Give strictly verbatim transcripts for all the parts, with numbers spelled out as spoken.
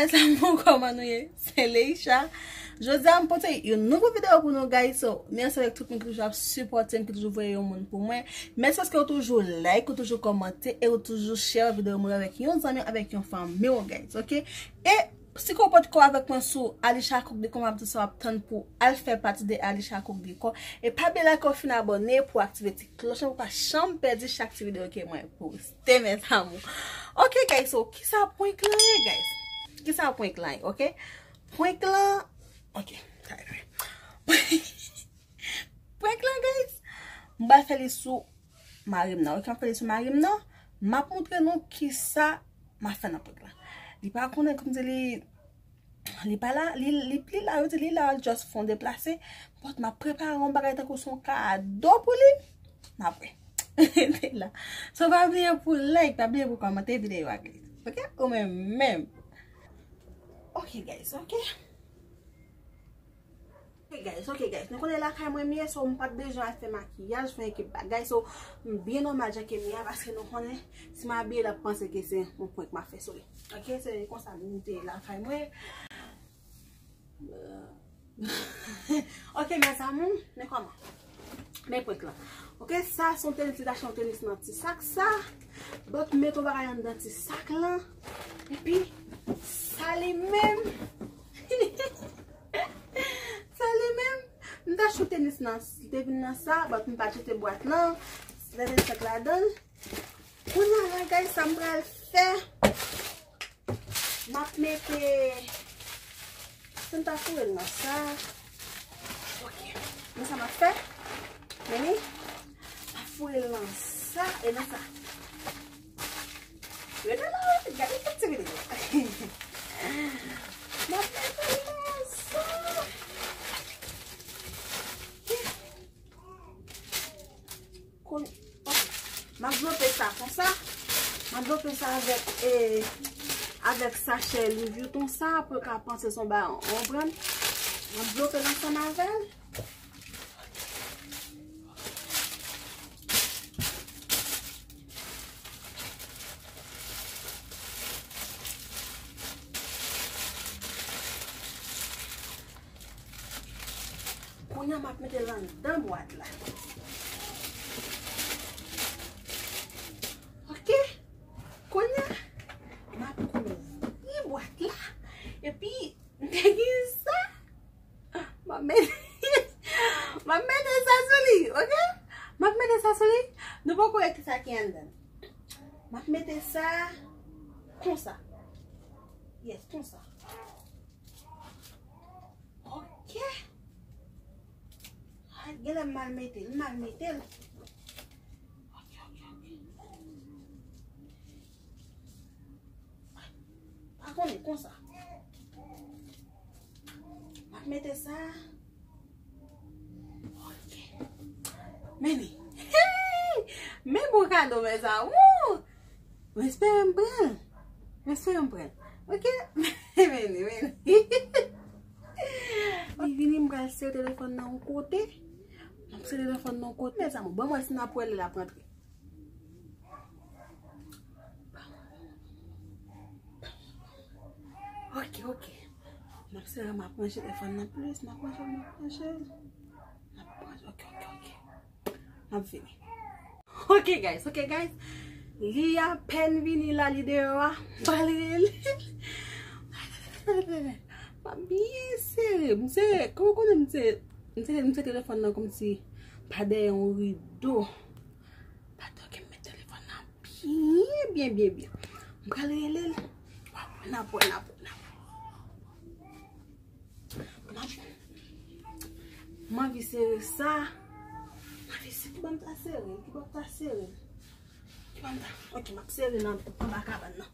Mes amours, kòman nou ye? Se Leisha. Jodi a, m pote yon nouvo videyo pou nou, guys. So, mèsi avèk tout moun ki toujou ap sipòte m, ki toujou voye yon moun pou mwen. Mèsi paske ou toujou like, ou toujou kòmante, e ou toujou share videyo mwen avèk yon zanmi, avèk yon fanmi w, guys, ok? E si w potko avèk mwen sou Alisha Cook Decor, m ap di sa w ap tann pou al fè pati de Alisha Cook Decor. E pa bliye like, ou fin abòne pou aktive ti klòch lan pou pa janm pèdi chak ti videyo ke mwen poste, mes amours. Ok, guys, so, kisa prank lan ye, guys? Kisa prank lan ye, ok? Prank lan, ok, sa vre. Prank lan, guys, m pral fè li sou mari m nan, ok? M ap fè li sou mari m nan. M ap montre nou kisa m ap fè nan prank lan. Li pa konnen, kòmsi li, li pa la, li, li pli la, yo di li la, l just fè yon deplase. But m ap prepare yon bagay tankou se yon kado pou li. M ap wè. Te la. So, pa bliye pou like, pa bliye pou kòmante videyo a, guys. Ok? Ou menm menm. Ok, guys, ok. Ok, guys, ok, guys. Nou konnen lakay mwen m ye, so m pa t bezwen al fè makiyaj, fè yon ekip bagay. So, m byen nòmal jan ke m ye a, paske nou konnen, si m abiye, l ap panse ke se yon prank m ap fè sou li. Ok, se konsa m te lakay mwen. Ok, mes amours, men kòman? Men prank lan. Ok, sa se yon tenis, li t achte yon tenis nan ti sak sa. But m mete yon bagay anndan ti sak lan. Epi, sa li menm. Sa li menm. M t achte yon tenis nan, li te vin nan sa, but m pa t jete bwat lan. Li te sak ladan l. Kounye a la, guys, sa m pral fè. M ap mete, si m ta foure l nan sa. Ok. Men sa m ap fè. Meni. M ap foure l nan sa e nan sa. Rete la, rete, gade tout ti videyo. M ap mete l nan sa. Kon-, ok. M ap vlope sa konsa. M ap vlope sa avèk, e, avèk sachè Louis Vuitton sa, pou yo ka panse se yon ba-, w konprann? M ap vlope l ansanm avè l. Kounye a m ap mete l anndan bwat la. Ok. Kounye a, m ap kouvri bwat la. Epi, m te gen sa. M ap mete, m ap mete sa sou li, ok? M ap mete sa sou li. Nou poko wè kisa ki anndan. M ap mete sa konsa. Yes, konsa. Ok. Ay, genlè m mal mete l, m mal mete l. Ok, ok, ok. Pa konnen konsa. M ap mete sa. Ok. Men li. Men bon kado, mes amours. Mwen espere m pran l. Mwen espere m pran l. Ok? Men li, men li. Li vini, m pral sere telefòn nan yon kote. M ap sere telefòn nan yon kote. Mes amours, ban m wè si n ap wè lè l ap rantre. Ok, ok. M ap sere, m ap ranje telefòn nan plis, m ap ranje, m ap ranje. M ap ranje, ok, ok, ok. M ap vini. Ok, guys, ok, guys. Li apèn vini la, li deyò a. M pral rele. M ap byen sere, m sere. Kòman w konnen m sere? M sere, m sere telefòn nan kòmsi pa dèyè yon rido. Paske m met telefòn nan byen, byen, byen, byen. M pral rele l. W ap wè, n ap wè, n ap wè, n ap wè. M ap, m anvi sere sa. M anvi sere, ki bò m ta sere, ki bò m ta sere. Ki bò m ta, ok, m ap sere nan, anba kabann nan.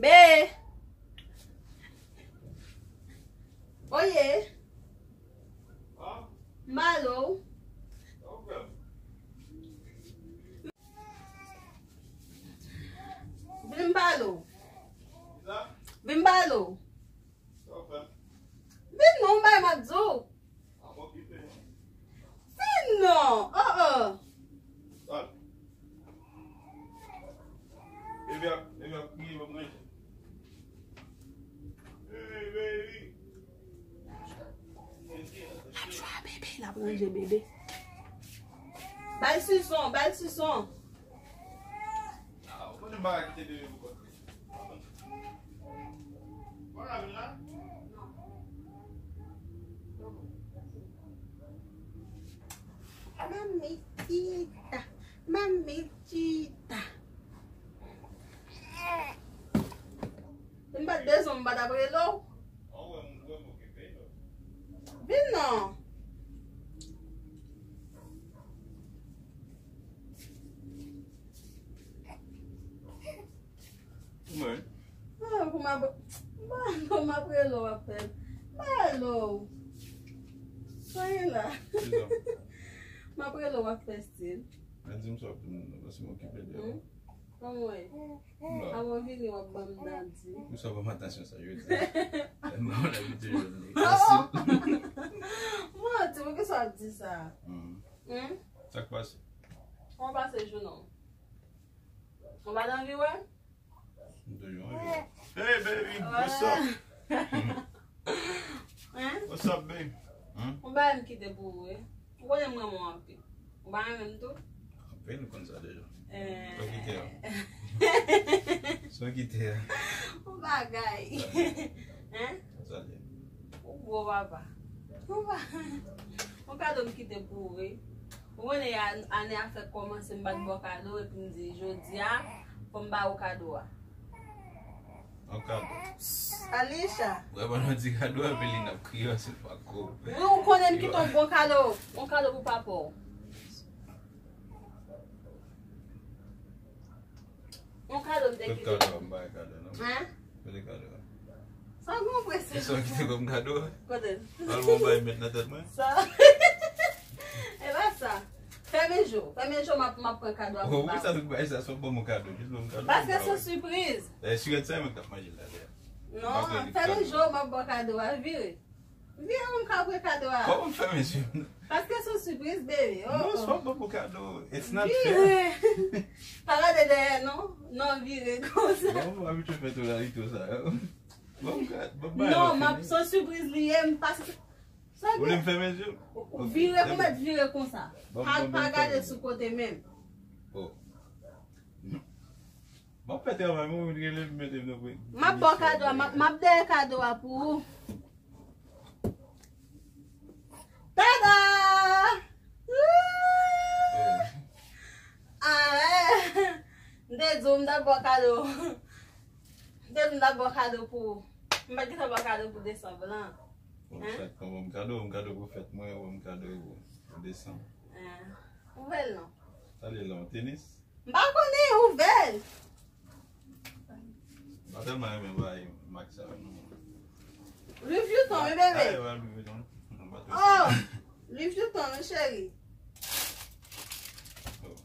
Be! Oye! Malo! Vin m pale w. Vin m pale w. Vin non, bay m ap di w. Vin non. Oh, oh. Bebe ap, bebe ap kriye, ban m manje. Ranje bebe. Bay sison, bay sison. Ah, ou konnen bagay ki te bebe pou kòt li. Mamita, mamita. M pa t bezwen, m pa t ap rele w. Vin non. Mwen. Ah, pou m ap, m ap rele w ap fè. M ap rele w. Soyez là. M ap rele w ap fè stil. Mwen di m sa pou m, paske m okipe de ou. Kòman w ye? Avan w vini, w ap ban m dandi. Ou sa ban m atansyon sa, yo di. Mwen, on a vu de jodi. Mwen, ti pou ki sa w ap di sa? Hmm? Sa k pase? Kòman w pase jounen w? Ou pa t anvi wè? M toujou anvi wè. Hey, baby, what's up? Hein? What's up, babe? Hmm? Ou pa m kite pou ou, wi. Ou konnen m renmen w anpil. Ou pa renmen m tou? Anpil, nou konn sa deja. Eh. Sa w kite a? Sa w kite a? Ou bagay. Hein? Sa l ye? Ou gwo papa. Ou pa, ou kado m kite pou ou, wi. Ou konnen a-, ane a fèk kòmanse, m pa t ba w kado, epi m di, jodi a, fò m ba ou kado a. Yon kado. Alisha. Vrèman, nou di kado, epi li n ap kriye, se pa ko. Wi, ou konnen m kite yon bon kado. Yon kado pou papa w. Yon kado m te kite. Kot kado a? M pa gen kado, non. Hein? Kote kado a? Sa gon prese. E sa w kite kòm kado a? Kote? Al bon bay met nan tèt mwen. Sa. E pa sa. Fèmen je w. Fèmen je w, m ap, m ap pran kado a pou ou. Oh, poukisa tout bagay sa, se w ban m yon kado? Jis ban m kado. Paske se yon sipriz. E, sigarèt sa, mwen k ap manje l talè. Non, fèmen je w, m ap ba w kado a, vire. Vire pou m ka pran kado a. Kòman m fèmen je m? Paske se yon sipriz, bebe. Oh, non, se pa bon pou kado. It's not fair. Vire. Pa gade dèyè, non. Non, vire konsa. Bon, m abitye fè tonalite sa yo. Bon, m ka, bon, bay non, m ap, se yon sipriz li ye, m pa. Ou vle m fèmen je m? Ok, vire, pou mèt vire konsa. Pa, pa gade sou kote menm. Oh. M ap fè travay mwen, ou rele m mete m nan. M ap ba w kado a, m ap, m ap dèyè kado a pou ou. Tada! Woo! Ah, m te di w m t ap ba w kado. M te di w m t ap ba w kado pou ou. M pa t gentan ba w kado pou desanm lan. Bon, hein? Sa k pran ban m kado, ban m kado pou fèt mwen, ban m kado pou desanm. Ah, ouvè l non. Sa li la, yon tenis? M pa konnen, ouvè l. M pa tèlman renmen bay mak sa yo, non. Louis Vuitton, wi, bebe. Ah, e pa Louis Vuitton. Non, pa twò. Oh, Louis Vuitton, wi, cheri. Oh.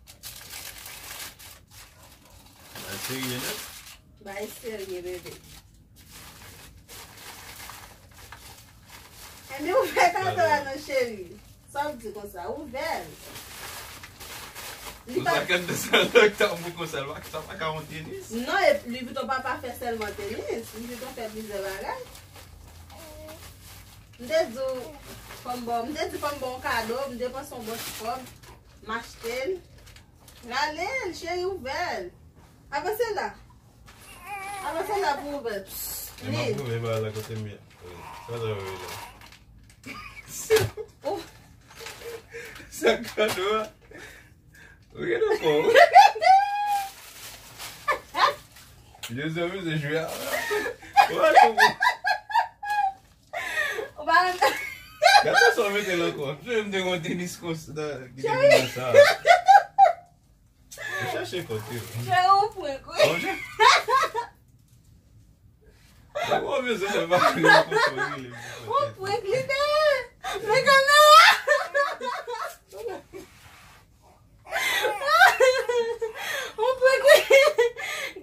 Bay serye nèt. Bay serye, bebe. Ebyen, ouvè kado a non, cheri. Sa w di konsa? Ouvè l. Li pa. Ou sa kèt de sa lè k ta mou konsa, l pa, sa pa ka yon tenis? Non, e Louis Vuitton pa, pa fè sèlman tenis. Louis Vuitton fè plizyè bagay. M te di w, fò m ba w, m te di fò m ba w yon kado, m depanse yon bon ti kòb, m achte l. Rale l, cheri, ouvè l. Avanse la. Avanse la pou ouvè l. Psst, e m ap li. Pwouve bagay la kote m ye. Wi, sa sa yo ye la. Oh. Sa kado a. Ou gen nan kò w. Jezi, mizè jwe a. Ou pa konprann. Ou pa renmen. Gade sa w mete l ankò. M sonje m te gen yon tenis konsa, ki te vin nan sa. Ou chache kote. Cheri, ou prank, wi. Ou bezwen fè bagay konsa, wi. Ou prank li te ye. Men kanmèm. Yon prank, wi.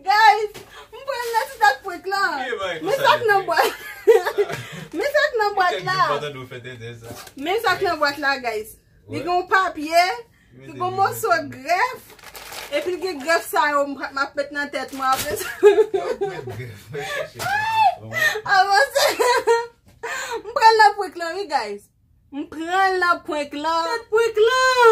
Guys, m pran nan ti dat prank lan. Men sa k nan bwat. Men sa k nan bwat la. Men sa k nan bwat la, guys. Li gen yon papye, li gen yon moso grèf, epi li gen grèf sa yo m ap met nan tèt mwen apre sa. Avanse. M pran nan prank lan, wi, guys. M pran l nan prank lan. Tèt prank lan.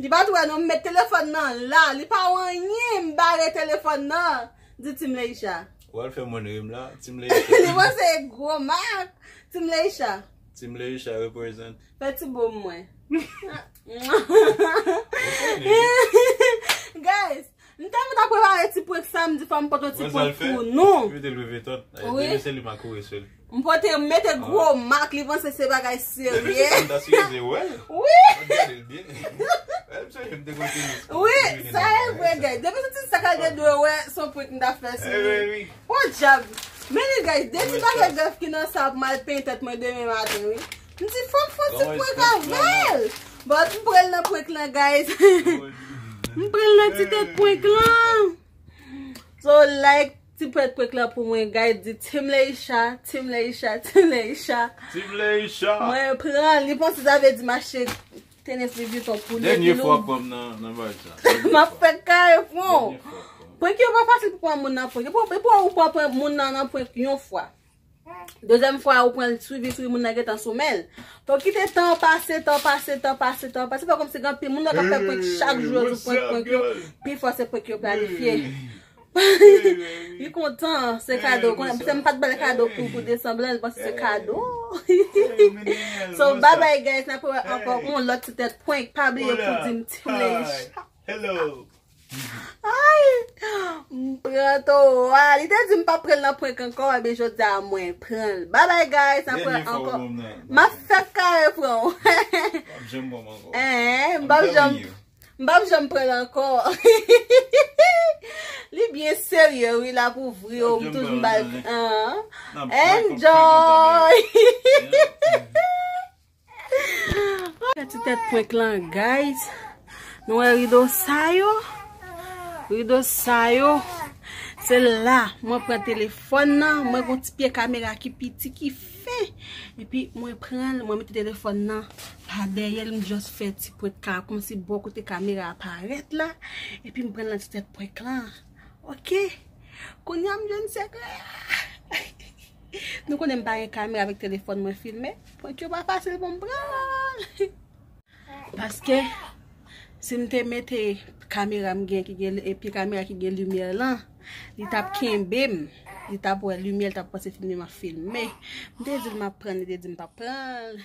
Li pa t wè non, m met telefòn nan la. Li pa wè anyen, m bare telefòn nan. Di Team Leisha. W al fè mwen ri m la, Team Leisha. Li panse e gwo mak. Team Leisha. Team Leisha represent. Fè ti bo mwen. Guys, m tèlman ta prepare ti prank sa, m di fò m pote yon ti prank pou nou. Mete Louis Vuitton. Wi. Mete li makouye sou li. M pote, m mete gwo mak, li panse se bagay serye. Depi m ta sipoze wè l. Wi. Mwen gade l byen. Wi, sa e vre, guys. Depi soti sa ka gen dwe wè, son prank m ta fè sou li. Podyab. Men li, guys, de ti bagay grèf ki nan sa pou m al penyen tèt mwen demen maten, wi. M di, fò m fè ti prank avè l. But m pran l nan prank lan, guys. M pran l nan ti tèt prank lan. So, like, ti prank prank lan pou mwen, guys. Di Team Leisha, Team Leisha, Team Leisha. Team Leisha. Mwen pran, li panse sa vle di m achte tenis Louis Vuitton pou li. Dènye fwa w ap pran m nan, nan bagay sa. M ap fè kare fon. Dènye fwa w ap pran m. Prank yo pa fasil pou pran moun nan prank. E pou, e pou ou pa pran moun nan nan prank yon fwa. Dezyèm fwa ou pran l swivi, swivi moun nan gentan sou men l. Fò w kite tan pase, tan pase, tan pase, tan pase. Fè kòmsi gen anpil moun nan k ap fè prank chak jou, yo sou prank, prank yo. Pi fò se prank yo planifye. Li kontan, se kado. Konnen, se m pa t ba l kado pou, pou desanm lan, li panse se kado. So, bye bye, guys. N ap wè ankò yon lòt ti tèt prank. Pa bliye pou di m Team Leisha. Ay! M pran twa. Li te di m pa pran l nan prank ankò, ebyen jodi a mwen pran l. Bye bye, guys. N ap wè ankò. M ap fè kare pran w. Eh, m p ap janm, m p ap janm pran l ankò. Li byen serye, wi, l ap ouvri yo, m toujou m ba l. Enjoy! Ti tèt prank lan, guys. Nou wè rido sa yo? Rido sa yo. Se la, mwen pran telefòn nan, mwen gon ti pye kamera ki piti, ki fen. Epi mwen pran l, mwen mete telefòn nan pa dèyè l, m just fè ti prank ka, kòmsi bò kote kamera a parèt la. Epi m pran l nan ti tèt prank lan. Ok. Kounye a m jwenn sekrè a. Nou konnen m pa gen kamera avèk telefòn mwen filme. Prank yo pa fasil pou m pran. Paske si m te mete kamera m gen ki gen, epi kamera ki gen limyè lan, li t ap kenbe m. Li t ap wè limyè, li t ap panse filme m ap filme. M te di l m ap pran l, li te di m p ap pran l.